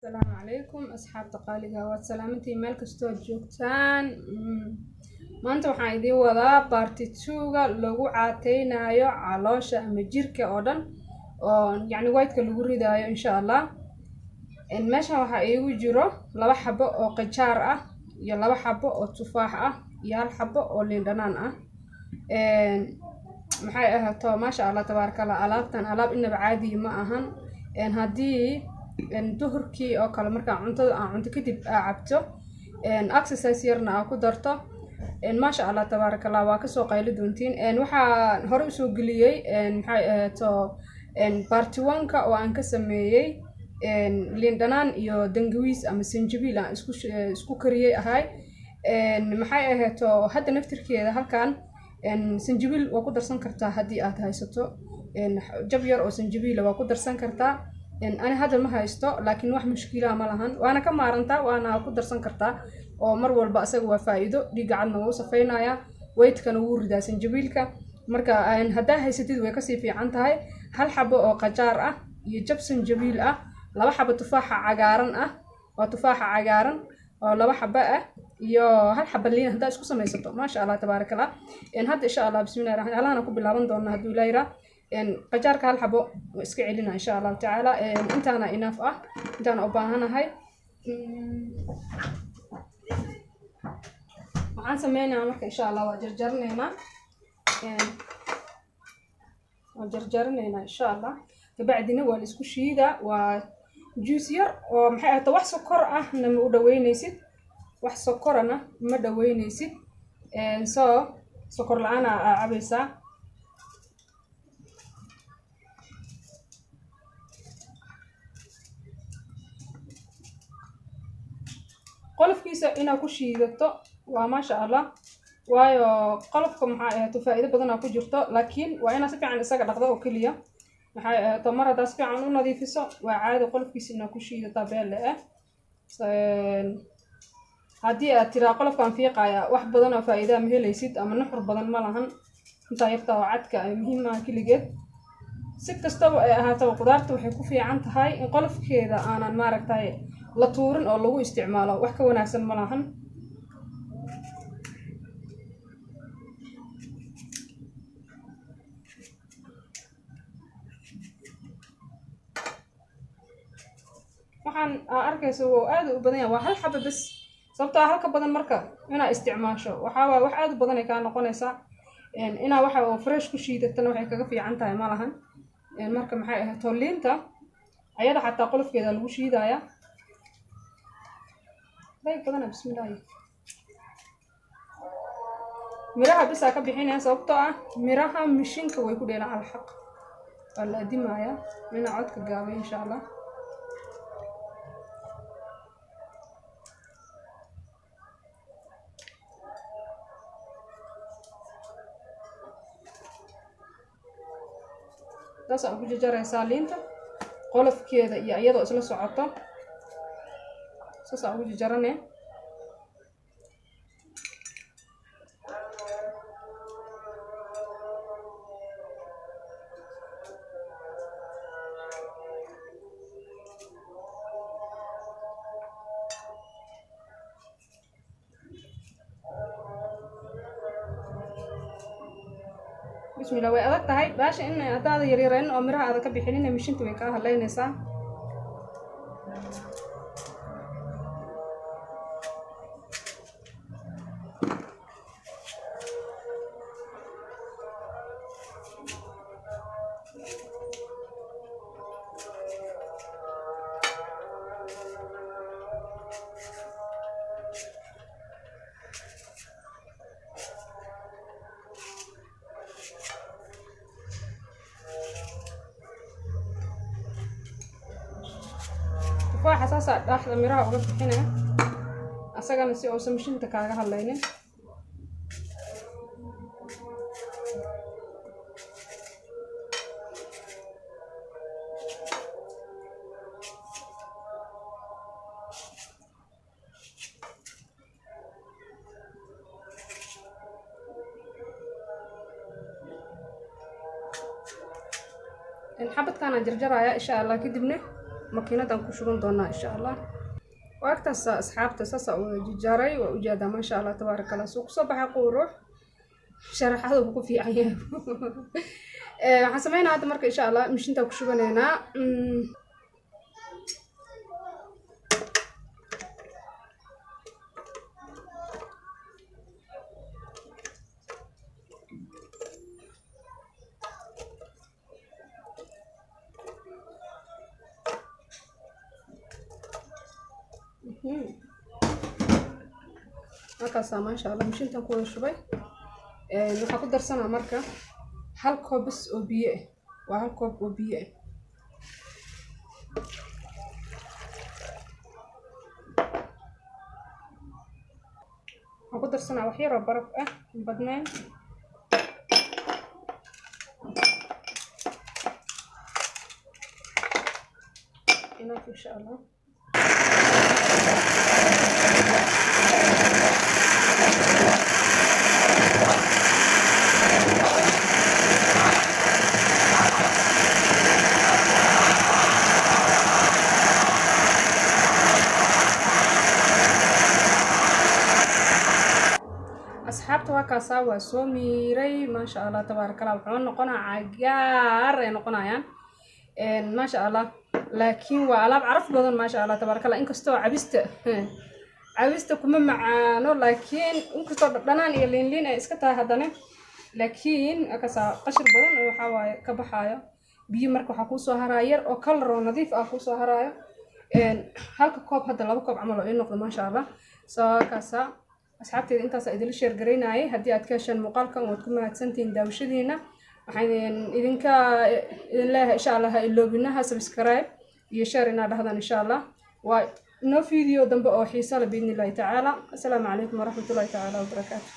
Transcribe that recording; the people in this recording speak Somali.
Asalaamu calaykum asxaabta qaaliga, waad salaamantiin meel kastoo aad joogtaan. Maanta waxaan idiin wadaa part two-ga lagu caateynayo caloosha ama jirka oo dhan, oo yacni weight-ka lagu ridaayo, insha Allah. Meeshan waxaa iigu jiro laba xabo oo qajaar ah iyo laba xabo oo tufaax ah iyo hal xabo oo liin dhanaan ah. Maxay ahaato, maasha Allah, tabaaraka Allah, alaabtan alaab inaba caadiya ma ahan. Haddii duhurkii oo kale markaa cuntada aan cunto kadib aa cabto, exercise yarna aa ku darto, maasha Allah, tabaaraka Allah, waa kasoo qayli doontiin. Waxaan hore usoo geliyey, maxay ahaato, part one-ka oo aan ka sameeyey liin dhanaan iyo dangawiis ama sanjabiil aan isku kariyey ahay. Maxay ahaato, hadda naftirkeeda halkan sanjabiil waa ku darsan kartaa haddii aad haysato jab yar oo sanjabiila, waa ku darsan kartaa. Ani hadda ma haysto, laakiin wax mushkilaa ma lahan, waana ka maarantaa, waana ku darsan kartaa oo mar walba asaga waa faa'iido. Dhiigga cadna wuu safaynayaa, weight-kana wuu ridaa sanjabiilka. Marka haddaa haysatid way kasii fiican tahay. Hal xabo oo qajaar ah iyo jab sanjabiil ah, laba xabo tufaaxa cagaaran ah, waa tufaaxa cagaaran oo laba xabo ah, iyo hal xabo liin haddaa isku samaysato, maasha Allah, tabaaraka Allah. Hadda insha Allah, bismillahi raxmaan, allahna ku bilaaban doonaa hadduu Ilaah yiraa. Qajaarka hal xabo waa iska celina, insha Allahu tacaala. Intaana enough ah, intaana u baahanahay. Waxaan sameynayaa marka, insha Allah, waa jarjarinaynaa, waa jarjarinaynaa insha Allah. Kabacdina waa la isku shiidaa. Waa juice yar oo, maxay ahata, wax sokor ahna ma u dhaweyneysid, wax sokorana ma dhaweyneysid. So sokor la-aan aa cabaysaa. Qolofkiisa inaad ku shiidato waa maasha Allah, waayo qolofka, maxaa ahaato, faa'iido badanaa ku jirto, laakiin waa inaad si fiican isaga dhaqdo oo keliya. Maxay ahaato, mar haddaad si fiican u nadiifiso, waa caadi qolofkiisa inaad ku shiidataa beelle ah. Haddii aad tiraa qolofkaan fiiqaya, wax badan oo faa'iidaa ma helaysid ama nuxur badan ma lahan. Intaa yarta oo cadka ay muhiim maaha keligeed. Si kastaba ay ahaataba, qudaarta waxay ku fiican tahay in qolofkeeda aanan, maaragtay, la tuurin oo lagu isticmaalo. Wax ka wanaagsan ma lahan. Waxaan aa arkaysa wuu aad u badan yahay, waa hal xaba bes, sababtoo ah halka badan marka inaa isticmaasho waxaa waaye wax aad u badan ay kaa noqonaysaa. Inaa waxa oo fresh ku shiidatana waxay kaga fiican tahay ma lahan. Marka, maxay ahayd, liinta ayada xataa qolofkeeda lagu shiidaya dayg badana. Bismillaahi, miraha bisaa ka bixinaya, sababtoo ah miraha mishinka way ku dheelaan. Alxaq waa la adimayaa inaa codka gaabay, insha Allah. Taasaa ugu jarjaraysaa liinta qolofkeeda iyo iyadoo isla socoto, saasaa ugu jarjarane. Bismillah, way adag tahay baasha in haddaada yaryareynin oo miraha aada ka bixinin, mishinta way kaa haleynaysaa. Tufaaxa saasaa dhaaxda miraha uga bixinaya asagana, si uusan mishinta kaaga hadlaynin. Xabadkaanaan jarjarayaa, insha Allah. Kadibna Makiinadan ku shuban doonaa, insha Allah. Waagtaas, asxaabta, saasa u jaray. Waa ujeedaa, maasha Allah, tabaaraka Allah, suu kusoo baxay. Quurux sharaxadu ku fiican yahay. Waxaan sameynaa hadda marka, insha Allah, mishintaa ku shubanaynaa. Markaasaa, maasha Allah, mishintan ku wada shubay. Waxaa ku darsanaa marka hal koob bas oo biyo ah. Waa hal koob oo biyo ah. Waxaan ku darsanaa wax yaroo baraf ah, badnayn. Enough, insha Allah. Asxaabta, waa kaasaa, waa soo miiray, maasha Allah, tabaaraka Allah. Wuxuu noqonaa cagaar ay noqonayaan, maasha Allah. Laakiin waa alaab caraf badan, maasha Allah, tabaaraka Allah. Inkastoo cabista kuma macaano, laakiin inkastoo dhanaan iyo liin liin ay iska tahay haddana, laakiin kaasaa qashir badan oo waxaa waaye ka baxaayo biyo. Marka waxaa kuusoo haraya yar oo color oo nadiif ah kuusoo haraayo. Halka koob hadda laba koob camal oo ii noqdo, maasha Allah. Soo kaasaa, asxaabteeda, intaasaa idinla share garaynayay. Haddii aad ka hesheen muuqaalkan, waad ku mahadsantihiin daawashadiina. Waxaan idinka idin leeyahay, insha Allah, ha iloobinaha subscribe iyo share inaad dhahdaan, insha Allah. Waa noo video dambe oo xiisa la, biidni Illahi tacaala. Assalaamu calaykum waraxmatullahi tacaala wabarakaatu.